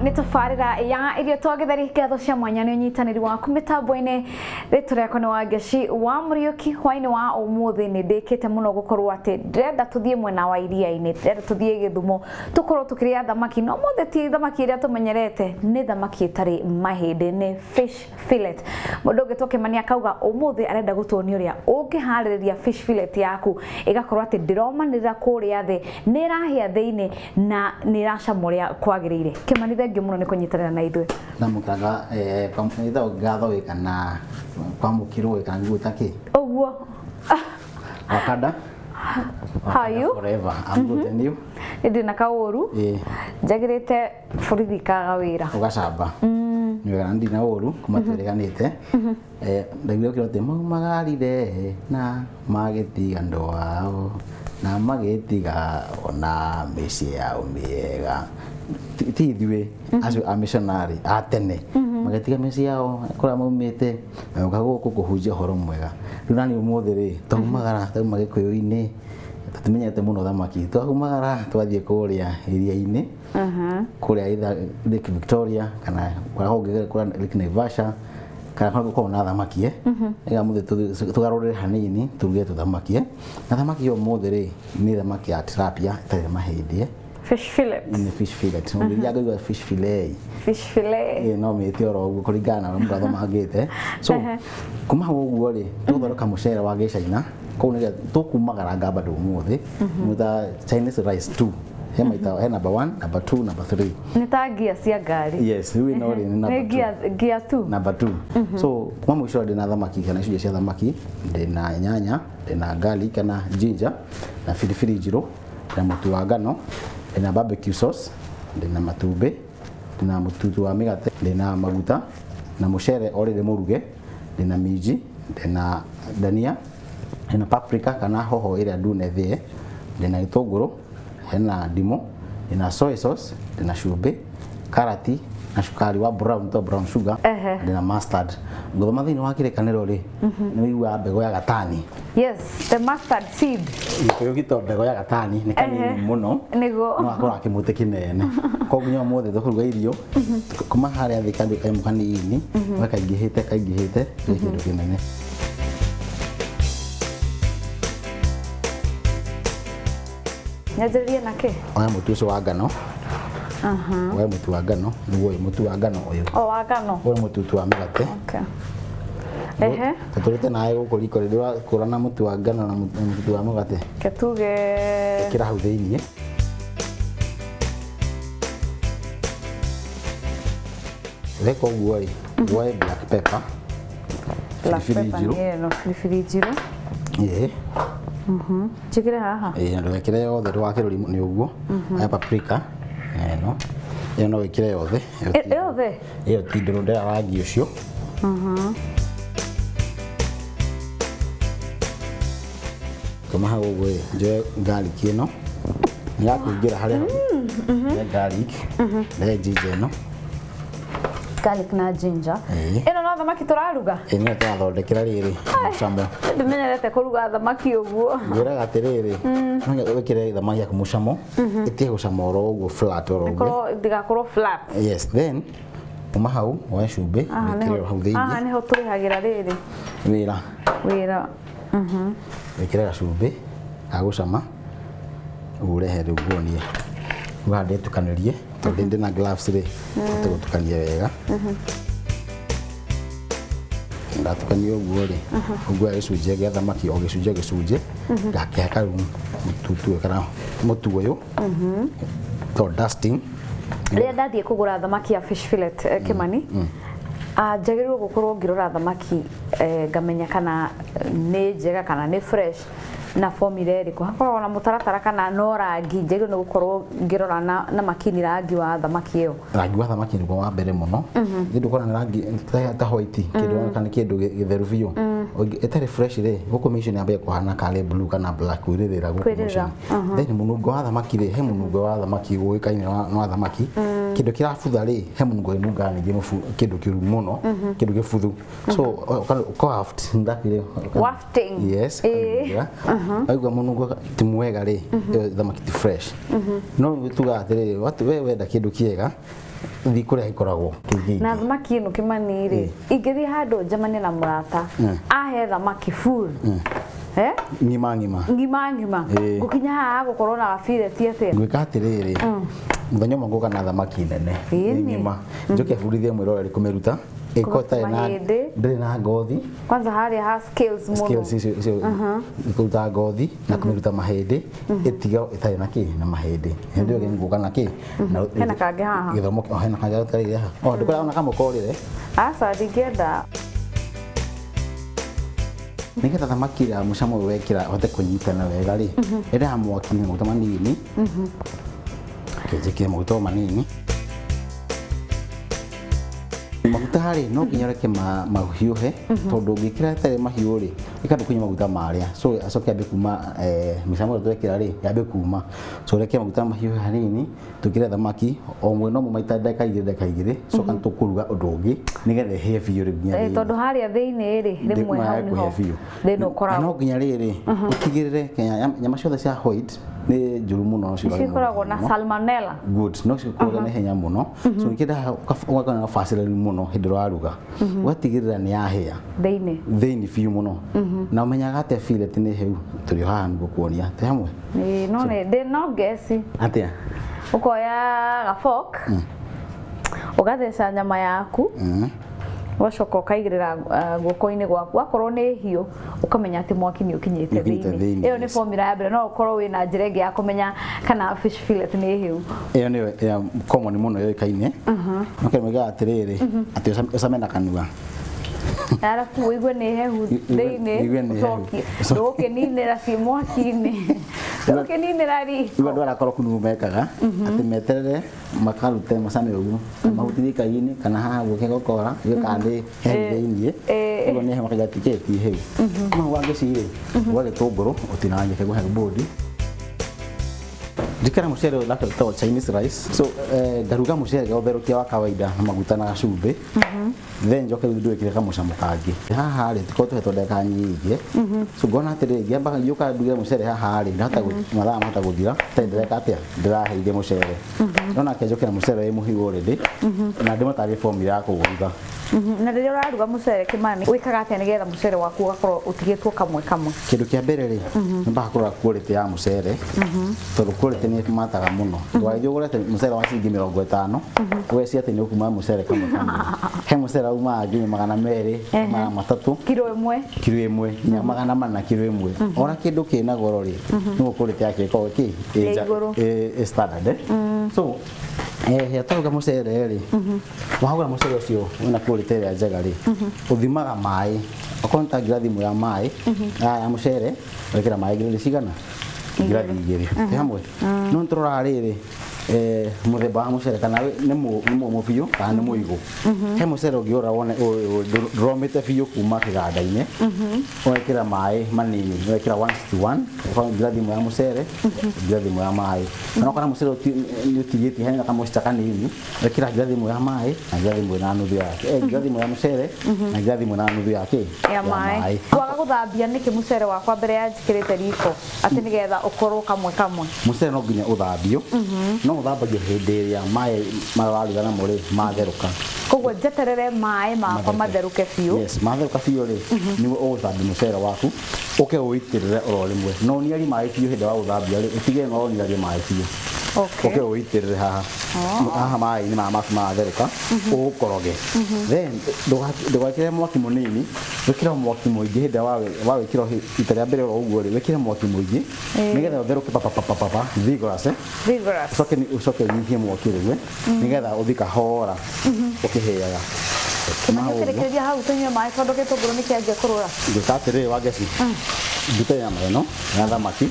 Nĩ tabarĩra ya irio twagetheri. Ngatho cia mwanya nĩ ũnyitanĩri waku mĩtambo-inĩ. Rĩtwa rĩakwa nĩ Wangeci wa Mũriũki. Hwaĩ-inĩ wa ũmũthĩ nĩ ndĩkĩte mũno gũkorwo atĩ ndĩrenda tũthiĩ mwena wa iria-inĩ, ndĩrenda tũthiĩ Gĩthumo tũkorwo tũkĩrĩa thamaki, no mũthĩ ti thamaki ĩrĩa tũmenyerete, nĩ thamaki ĩtarĩ mahĩndĩ, nĩ fish fillet. Mũndũ ũngĩ tũkĩmania akauga ũmũthĩ arenda gũtuonia ũrĩa ũngĩharĩrĩria fish fillet yaku ĩgakorwo atĩ ndĩromanĩrĩra kũrĩa thĩ, nĩ ĩrahĩa thĩinĩ na nĩ ĩracama ũrĩa kwagĩrĩire. Kĩmani, thengiũ mũno nĩ kũnyitanĩra na ithuĩ. Ndamũkĩraga ĩtagwo ngatho ĩ kana kwamũkĩrwo ĩ kana ngwĩta kĩ? Ũguo. Wakanda. How are you? Forever. I'm good, and you? Ndĩ na kaũru. Njagĩrĩte borithi kaga wĩra. Ũgacamba. Nĩ wega, ndina ũru kuma twĩrĩganĩte. Ndaiguire ũkĩrwo atĩ maumagarire na magĩtiga andũ ao na magĩtiga ona mĩciĩ yao mĩega. Ti ithuĩ acio a missionary a tene magĩtiga mĩciĩ yao kũrĩa maumĩte magĩũka gũkũ kũhunjia ũhoro mwega. Rĩu nani ũmũthĩ rĩ twaumagara, twauma Gĩkũyũ-inĩ, tũtimenyete mũno thamaki, twaumagara twathiĩ kũrĩa iria-inĩ, kũrĩa either Lake Victoria kana kũrĩa kũngĩ, kũrĩa Lake Naivasha kana kũrĩa gũkoragwo na thamaki. Nĩgetha mũthĩ tũgarũrĩre hanini turuge tũthamaki, na thamaki ĩyo ũmũthĩ rĩ nĩ thamaki ya tilapia ĩtarĩ mahĩndĩ. Fish fillet. Nĩ fish fillet. Ũngĩthiĩ ngaigua fish fillet. Fish fillet. Ĩĩ, no mĩte oro ũguo kũringana na ũrĩa mũndũ athomangĩte. So kuma hau ũguo rĩ, tũgũthondeka mũcere wa gĩcaina koguo nĩgetha tũkumagara bado ũmũthĩ mũta Chinese rice 2 he maita, he number 1, number 2, number 3. Nĩ ta ngia cia ngari. Yes, rĩu ĩno rĩ nĩ nĩ number 2. Ngia, ngia tu. Number 2. So kuma mũico ndĩna thamaki kana icunjĩ cia thamaki, ndĩna nyanya, ndĩna garlic kana ginger na biribiri njirũ, ndĩna mũtu wa ngano, ndĩna barbecue sauce, ndĩna matumbĩ, ndĩna mũtutu wa mĩgate, ndĩna maguta na mũcere already mũruge, ndĩna minji, ndĩna dania, ndĩna paprika kana hoho ĩrĩa ndune thĩe, ndĩna gĩtũngũrũ, hena ndimũ, ndĩna soy sauce, ndĩna cumbĩ, karati na cukari wa brown to brown sugar. Ndĩna mustard. Ngũthoma thĩinĩ wa Kĩrĩkanĩro rĩ, nĩ wĩiguaga mbegũ ya gatani. Yes, the mustard seed. Gĩkũyũ gĩtwo mbegũ ya gatani, nĩ kanini mũno. No akorwo kĩmũtĩ kĩnene, koguo nginya ũmũthĩ tũkũruga irio kuma harĩa thĩ kandũ kanyamũ kanini gakaingĩhĩte kaingĩhĩte nĩ kĩndũ kĩnene. Nyanjĩrĩrie na kĩ? Oya mũtu ũcio wa ngano. Oya mũtu wa ngano, nĩguo ũyũ mũtu wa ngano ũyũ. O wa ngano. Ũyũ mũtutu wa mĩgate. Okay. Ehe. Tũtũrĩte nawe gũkũ riko rĩ, ndũrakũrana mũtu wa ngano na mũtu wa mũgate. Ke tuge. Ĩkĩra hau thĩiniĩ. Weka ũguo rĩ, woe black pepper, Black biribiri pepper njirũ. nĩ ĩno biribiri njirũ. Ĩĩ. Njĩkĩre haha. Ĩĩ, na ndũgekĩre yothe, ndũgakĩrũri nĩ ũguo. Aya paprika ĩno, ĩyo no wĩkĩre yothe. Yothe. Ĩyo ti ndũrũ, ndĩra rangi ũcio. Kuma hau ũguo ĩ, njoe garlic ĩno nĩ ya kũingĩra harĩa, njoe garlic, njoe ginger ĩno. Garlic na ginger. Ĩno no thamaki tũraruga. Ĩ, nĩyo tũrathondekera rĩrĩ mũcamo. Ndimenyerete kũruga thamaki ũguo. Ngwĩraga atĩrĩrĩ, no nginya wĩkĩre thamaki yaku mũcamo, ĩtige gũcama oro ũguo flat oro ũguo. Korwo ndigakorwo flat. Yes, then kuma hau woe cumbĩ Haha wĩkĩre hau haha thĩiniĩ. Nĩho tũrĩhagĩra rĩrĩ. Wĩra. Wĩra. Wĩkĩre gacumbĩ ga gũcama, ũrehe rĩu nguonie. Rĩu haha ndĩtukanĩrie tondũ ndĩna gloves rĩ, hote gũtukania wega. Ndatukania ũguo rĩ, ũguo gĩcunjĩ gĩa thamaki, o gĩcunjĩ o gĩcunjĩ, ngakĩhaka rĩu mũtutu ũyũ kana mũtu ũyũ to dusting. Rĩrĩa ndathiĩ kũgũra thamaki ya fish fillet, Kĩmani, njagĩrĩirwo gũkorwo ngĩrora thamaki, ngamenya kana nĩ njega kana nĩ fresh na formula ĩrĩkũ? Hakoragwo na mũtaratara kana no rangi njagĩrĩirwo nĩ gũkorwo ngĩrora na makini rangi wa thamaki ĩyo? Rangi wa thamaki nĩguo wa mbere mũno. Nĩ ndũkona nĩ rangi ta white, kĩndũ kana kĩndũ gĩtheru biũ. Ĩtarĩ fresh rĩ, gũkũ mĩico nĩ yambagia kũhana karĩ blue kana black, kwĩrĩrĩra gũkũ Kwĩrĩrĩra. mũico. Then mũnungo wa thamaki rĩ, he mũnungo wa thamaki ũĩkaine wa thamaki, kĩndũ kĩrabutha rĩ, he mũnungo ĩnungaga ningĩ kĩndũ kĩũru mũno, kĩndũ gĩbuthu. So waft ndakire. Wafting. Yes. Waigua mũnungo ti mwega rĩ, ĩyo thamaki ti fresh. No tugaga atĩrĩrĩ, we wenda kĩndũ kĩega, Thiĩ kũrĩa ikoragwo kĩingĩ. Na thamaki ĩno, Kĩmani rĩ, ingĩthiĩ handũ njemanie na mũrata ahe thamaki full, eh? Ng'ima ng'ima. Ng'ima ng'ima. Ngũkinya haha gũkorwo na gabireti atĩa? Ngwĩka atĩrĩrĩ, mũthenya ũmwe ngũka na thamaki nene Ĩni. ng'ima, njoke bundithie mwĩroreri kũmĩruta ĩkorwo ĩtarĩ na mahĩndĩ. Ndĩrĩ na ngothi. Kwanza harĩa ha scales mũno. Scales icio kũruta ngothi na kũmĩruta mahĩndĩ, ĩtiga ĩtarĩ na kĩ na mahĩndĩ. Hĩndĩ ĩyo ngũka na kĩ na Hena kangĩ haha. Gĩthomo. Oh, hena kangĩ gatarĩ haha. Oh, ndũkora ona kamwe korĩre. Aca, ndingĩenda. Nĩgetha thamaki ya mũcamo ũyũ wekĩra ũhote kũnyitana wega rĩ, ĩrĩa mwaki na maguta manini. Kĩnjĩkĩre maguta o manini. Maguta rĩ, no nginya ũreke mahiũhe, tondũ ũngĩkĩra ĩtarĩ mahiũ rĩ, ĩkambia kũnyua maguta marĩa, so acoke yambie kuma mĩcamo ĩrĩa twekĩra rĩ, yambie kuma. So reke maguta mahiũhe hanini, twĩkĩre thamaki o mwena ũmwe maita ndagĩka 2, ndagĩka 2, coka nĩtũkũruga ũndũ ũngĩ nĩgetha ĩhĩe biũ rĩu nginya Eh, thĩinĩ. Tondũ harĩa thĩinĩ rĩ, rĩmwe hau Kũhĩa nĩho biũ. thĩna Na ũkoragwo. no nginya rĩrĩ ũtigĩrĩre Kenya nyama ciothe cia white nĩ njũru mũno, no ciũrage Cikoragwo na mũno. salmonella. Good, no cikũraga na ihenya mũno, so ikĩenda ũgakorwo na ũbacĩrĩru mũno hĩndĩ ĩrĩa ũraruga, ũgatigĩrĩra nĩ yahĩa thĩinĩ. Thĩinĩ biũ mũno. Na ũmenyaga atĩa fillet nĩ hĩu? Tũrĩ o haha nĩguo kuonia twĩ hamwe. Ĩĩ, no nĩ ndĩ no ngeci. Atĩa? Ũkoya ga fork, ũgatheca nyama yaku, ũgacoka ũkaigĩrĩra guoko-inĩ gwaku. Wakorwo nĩ hiũ, ũkamenya atĩ mwaki nĩ ũkinyĩte Nĩ ũkinyĩte thĩinĩ. thĩinĩ, Ĩyo nĩ yes. formula ya mbere. No ũkorwo wĩna njĩra ĩngĩ ya kũmenya kana fish fillet nĩ hĩu? Ĩyo nĩyo ĩrĩa common mũno yũĩkaine. Okay, moigaga atĩrĩrĩ, atĩ ũcame na kanua. Arabu ũigue nĩ hehu thĩinĩ. Ũigue nĩ hehu. Ũcokie, ndũgũkĩninĩra ciĩ mwaki-inĩ, ndũgũkĩninĩra riko. Rĩu andũ arĩa akoroku nĩguo mekaga atĩ meterere makarute macame ũguo, mahutithie ikai-inĩ kana haha ũguo kĩgokora igue kana nĩ hehu thĩiniĩ. Ũguo nĩ hehu, makaiga atĩ kĩĩ ti hĩu. No wangeci rĩ, uga gĩtũngũrũ ũtinangie kĩgũhe mbũndi. Njikara mũcere ũyũ labda wĩtagwo Chinese rice. So ngaruga mũcere ngaũtherũkia wa kawaida na maguta na gacumbĩ, then njoke rĩu ndwĩkĩre kamũcamo kangĩ. Haha rĩ, tũkorwo tũhetwo ndagĩka nyingĩ, so ngona atĩrĩrĩ, ngĩamba ngĩũka nduge mũcere haha rĩ, ndahota mathaa mahota gũthira tarĩ ndĩreka atĩa, ndĩraheithia mũcere. No nake njoke na mũcere wĩ mũhiũ already na ndĩmatarĩrie formula ya kũũruga. Na rĩrĩa ũraruga mũcere, Kĩmani, wĩkaga atĩa nĩgetha mũcere waku ũgakorwo ũtigĩtwo kamwe kamwe? Kĩndũ kĩa mbere rĩ, nyambaga kũrora quality ya mũcere, tondũ quality nĩ mataga mũno. Ndũgagĩthiĩ ũgũre atĩ mũcere wa ciringi 50, ũgeciria atĩ nĩ ũkuma mũcere kamwe kamwe. He mũcere umaga nginya 200, 300. Kiro ĩmwe. Kiro ĩmwe, nginya 400 kiro ĩmwe. Ona kĩndũ kĩna goro rĩ, nĩguo quality yake ĩkoragwo kĩ Ĩ igũrũ. Ĩ standard, eh. So twaruga mũcere rĩ, wagũra mũcere ũcio wĩna quality ĩrĩa njega rĩ, ũthimaga maĩ. Okorwo nĩ ta ngirathi ĩmwe ya maĩ ya mũcere, wekĩra maĩ ngirathi cigana? Ngirathi 2. Twĩ hamwe? No nĩ tũroraga rĩrĩ, mũthemba wa mũcere, kana nĩ mũmũ biũ kana nĩ mũigũ. He mũcere ũngĩũra wone ndũromĩte biũ kuma kĩganda-inĩ, ũgekĩra maĩ manini, ũgekĩra 1:1. Okorwo ngirathi ĩmwe ya mũcere, ngirathi ĩmwe ya maĩ. Kana okorwo mũcere nĩ ũtigĩtie hena kamũcita kanini, wekĩra ngirathi ĩmwe ya maĩ na ngirathi ĩmwe na nuthu ya ngirathi ĩmwe ya mũcere na ngirathi ĩmwe na nuthu ya kĩ? Ya maĩ. Kwaga gũthambia nĩkĩ mũcere wakwa mbere ya njĩkĩrĩte riko, atĩ nĩgetha ũkorwo kamwe kamwe? Mũcere no nginya ũthambio, no ũthambagio hĩndĩ ĩrĩa maĩ marĩa waruga namo rĩ matherũka. Koguo njeterere maĩ makwa matherũke biũ? Yes, matherũka biũ rĩ, nĩguo ũgũthambia mũcere waku, ũke ũitĩrĩre oro rĩmwe. No ũniarie maĩ biũ hĩndĩ ĩrĩa waũthambia rĩ, ũtigĩrĩre no ũniarie maĩ biũ. Ũke ũitĩrĩre haha haha maĩ-inĩ maya maku maratherũka, ũũkoroge. Then ndũgekĩre mwaki mũnini, wĩkĩre mwaki mũingĩ. Hĩndĩ ĩrĩa wawĩkĩra ita rĩa mbere oro ũguo rĩ, wĩkĩre mwaki mũingĩ nĩgetha ũtherũke papapapapa vigorous, eh? Vigorous. Ũcoke ũnyihie mwaki rĩu, nĩgetha ũthiĩ kahora ũkĩhĩaga. Kĩmani, ũkĩrĩkĩrĩria hau tũnyue maĩ, tondũ gĩtũngũrũ nĩ kĩanjia kũrũra. Ngwĩka atĩrĩrĩ, Wangeci, ndute nyama ĩno ya thamaki,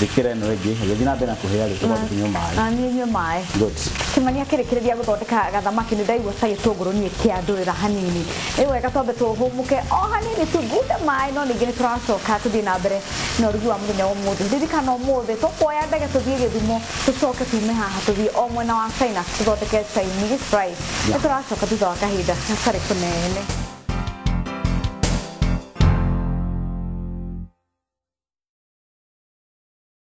njĩkĩre ĩno ĩngĩ ĩgĩthiĩ na mbere na kũhĩa rĩ, tũgathiĩ tũnyue maĩ. Na niĩ nyue maĩ. Good. Kĩmani akĩrĩkĩrĩria gũthondeka gathamaki, nĩ ndaigua ta gĩtũngũrũ niĩ kĩandũrĩra hanini. Rĩu wega twambe tũhũmũke o hanini, tungunde maĩ, no ningĩ nĩ tũracoka tũthiĩ na mbere na ũrugi wa mũthenya wa ũmũthĩ. Ririkana ũmũthĩ tũkuoya ndege tũthiĩ Gĩthumo, tũcoke tume haha tũthiĩ o mwena wa China tũthondeke Chinese rice. Nĩ tũracoka thutha wa kahinda gatarĩ kũnene.